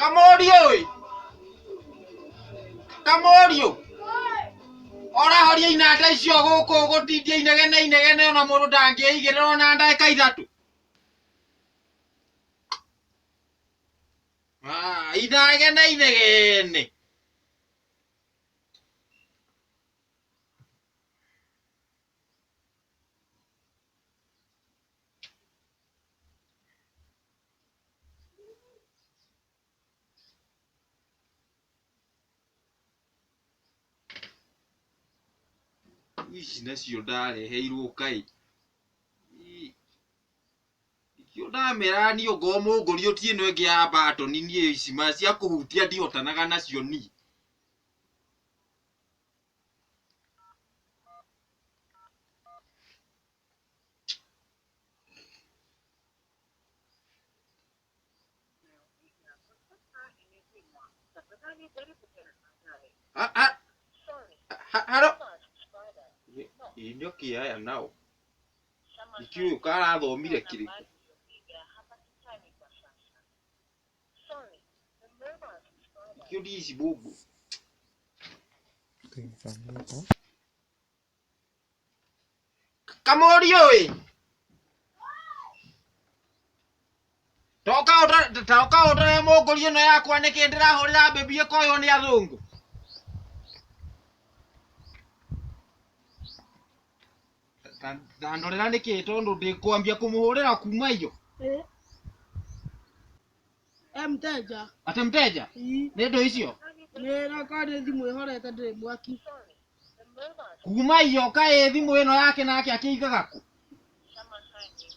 Kamũriũ ĩ, kamũriũ, ũrahoria inanda icio gũkũ gũtindia inegene inegene ona mũndũ ndangĩigĩrĩra ona ndagĩka 3. Ah, inegene inegene. Ici nacio ndareheirwo kaĩ. Nikĩo ndamera niĩ ongorwo mũngũrio ti ĩno ĩngĩ ya mbatoni niĩ ici ma cia kũhutia ndihotanaga nacio niĩ. Haro nĩkĩ aya nao ndikiũĩ karathomire kĩrĩkũ. Ikĩo ndici mbũmbũ. Kamũriũ ĩ, toka ũndore mũngũri ĩno yakwa nĩkĩ ndĩrahũrĩra mbĩmbi ĩkoywo nĩ athũngũ. Tandorera nĩkĩ tondũ ndĩkwambia kũmũhũrĩra kuma iyo. E mteja. Atĩ mteja? Ii. Nĩ ndũ icio? Nĩ roka nĩ thimũ ĩhorete ndĩrĩ mwaki. Kuma iyo kaĩ thimũ ĩno yake nake akĩigaga kũ?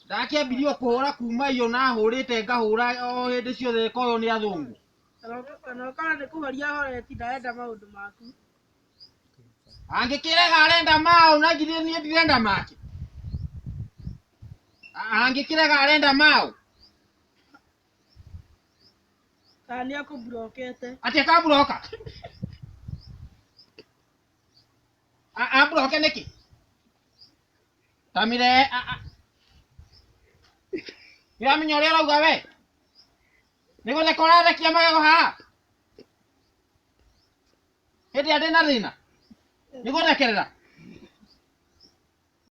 Ndakĩambirie o kũhũra kuma iyo na hũrĩte ngahũra o hĩndĩ ciothe ĩkoywo nĩ athũngũ. Kana ũkore nĩ kũhoria ahoreti ndarenda maũndũ maku. Angĩkĩrega arenda maũ na githĩ niĩ ndirenda make. Angĩkĩrega arenda maũ. Kana nĩ akũmburokete. Atĩ akamburoka. Amburoke nĩkĩ? Tamire nĩũramenya ũrĩa ũrauga we? Nĩ gũtheka ũrathekia magego haha? Hĩndĩ ĩrĩa ndĩna thĩna? Nĩ gũthekerera?